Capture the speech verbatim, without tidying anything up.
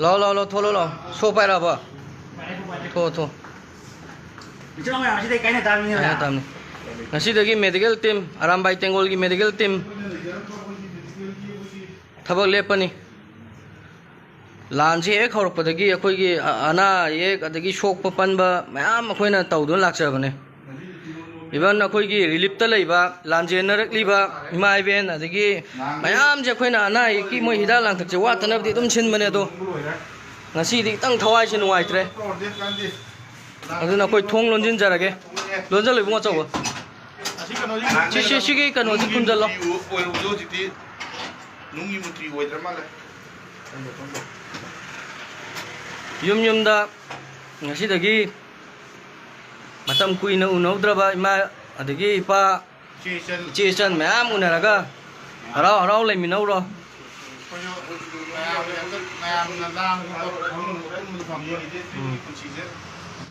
ꯂꯥꯛꯑꯣ, ꯂꯥꯛꯑꯣ, ꯂꯥꯛꯑꯣ, ꯊꯣꯛꯂꯛꯑꯣ, ꯂꯥꯛꯑꯣ꯫ ꯁꯣ ꯄꯥꯏꯔꯛꯑꯕꯣ? ꯊꯣꯛꯑꯣ, ꯊꯣꯛꯑꯣ꯫ ꯏꯆꯤꯜ ꯏꯅꯥꯎ ꯃꯌꯥꯝꯁꯤꯗꯤ ꯀꯥꯏꯅ ꯇꯥꯕꯅꯤꯅꯦ꯫ ꯀꯥꯏꯅ ꯇꯥꯕꯅꯤ꯫ ꯉꯁꯤꯗꯒꯤ ꯃꯦꯗꯤꯀꯦꯜ ꯇꯤꯝ, ꯑꯔꯥꯝꯕꯥꯏ ꯇꯦꯡꯒꯣꯜꯒꯤ ꯃꯦꯗꯤꯀꯦꯜ ꯇꯤꯝ ꯊꯕꯛ ꯂꯦꯞꯄꯅꯤ꯫ ꯂꯥꯟꯁꯤ ꯍꯦꯛ ꯍꯧꯔꯛꯄꯗꯒꯤ ꯑꯩꯈꯣꯏꯒꯤ ꯑ-, ꯑꯅꯥ ꯑꯌꯦꯛ, ꯑꯗꯒꯤ ꯁꯣꯛꯄ ꯄꯟꯕ ꯃꯌꯥꯝ ꯑꯩꯈꯣꯏꯅ ꯇꯧꯗꯨꯅ ꯂꯥꯛꯆꯕꯅꯦ꯫ Even ꯑꯩꯈꯣꯏꯒꯤ ꯔꯤꯂꯤꯞꯇ ꯂꯩꯕ, ꯂꯥꯟꯖꯦꯟꯅꯔꯛꯂꯤꯕ ꯏꯃꯥ ꯏꯕꯦꯟ, ꯑꯗꯒꯤ ꯃꯌꯥꯝꯁꯦ ꯑꯩꯈꯣꯏꯅ ꯑꯅꯥ ꯑꯌꯦꯛꯀꯤ ꯃꯣꯏ ꯍꯤꯗꯥꯛ ꯂꯥꯡꯊꯛꯁꯦ ꯋꯥꯠꯇꯅꯕꯗꯤ ꯑꯗꯨꯝ ꯁꯤꯟꯕꯅꯦ꯫ ꯑꯗꯣ ꯉꯁꯤꯗꯤ ꯈꯤꯇꯪ ꯊꯋꯥꯏꯁꯦ ꯅꯨꯡꯉꯥꯏꯇ꯭ꯔꯦ꯫ ꯑꯗꯨꯅ ꯑꯩꯈꯣꯏ ꯊꯣꯡ ꯂꯣꯟꯁꯤꯟꯖꯔꯒꯦ꯫ ꯂꯣꯟꯁꯤꯜꯂꯨ, ꯏꯕꯨꯡꯉꯣ ꯑꯆꯧꯕ꯫ ꯁꯤ, ꯁꯤ, ꯁꯤꯒꯤ ꯀꯩꯅꯣꯁꯤ ꯈꯨꯝꯖꯤꯜꯂꯣ꯫ ꯑꯣꯏꯔꯨꯕꯗꯣ ꯍꯧꯖꯤꯛꯇꯤ ꯅꯨꯡꯒꯤ ꯃꯨꯔꯇꯤ ꯑꯣꯏꯗ꯭ꯔ ꯃꯥꯜꯂꯦ꯫ ꯌꯨꯝ ꯌꯨꯝꯗ ꯉꯁꯤꯗꯒꯤ ꯃꯇꯝ ꯀꯨꯏꯅ ꯎꯅꯍꯧꯗ꯭ꯔꯕ ꯏꯃꯥ ꯑꯗꯒꯤ ꯏꯄꯥ, ꯏꯆꯦ ꯏꯆꯟ꯫ ꯏꯆꯦ ꯏꯆꯟ ꯃꯌꯥꯝ ꯎꯅꯔꯒ ꯍꯔꯥꯎ ꯍꯔꯥꯎ ꯂꯩꯃꯤꯟꯅꯧꯔꯣ꯫ ꯑꯩꯈꯣꯏꯁꯨ ꯃꯌꯥꯝ ꯍꯦꯛꯇ ꯃꯌꯥꯝꯅ ꯂꯥꯡꯕꯗ ꯐꯝꯕꯗ ꯐꯝꯕꯗ ꯐꯝꯕꯗ ꯎꯝ꯫ ꯄꯨꯟꯁꯤꯁꯦ꯫